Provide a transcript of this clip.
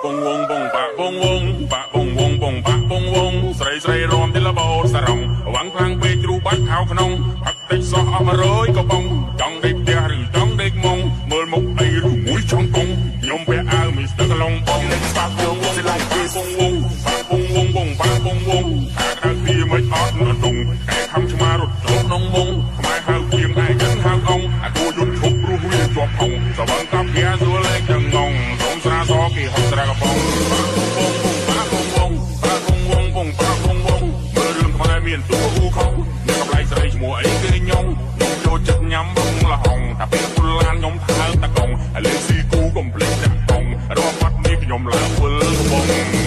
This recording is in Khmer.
បងវងបងបាក់បងវងបាក់បងវងបងបាក់បងវងស្រីស្រីរំទីលបោសរងវ៉ាំងខ្លាំងពេកជ្រូបាច់ខោក្នុងផឹកតិចសោះអស់100កំប៉ុងចង់ដេកផ្ទះឬចង់ដេកមុងមើលមុខអីឬមួយចង់កងខ្ញុំពាក់អាវមីស្ទ័រកឡុងបង Stop your music like this. បងវងបាក់បងវងបងបាក់បងវងខាក្រៅពីមិនអត់នដងកែខំឆ្មារត់ចូលក្នុងមុងខ្មែរហៅគៀងឯចិនហៅអងអាគួយន្តឈប់រស់វាជាប់ផុងសវឹងកាប់គាសួរលេងចងងសូមស្រាសគេហុកស្រាកំប៉ុងបាក់បងវងបាក់បងវងបាក់បងវងបងបាក់បងវងមើលរឿងខ្មែរមានតួអ៊ូខុងមានកំឡៃស្រីឈ្មោះអីគេញងខ្ញុំចូលចិត្តញ៉ាំបងលហុងតែពេលពុលឡានខ្ញុំថើបតកងហើយលេខស៊ីគូកុំភ្លេចដាក់កងរាប់បាត់នេះខ្ញុំឡើងវិលកំប៉ុង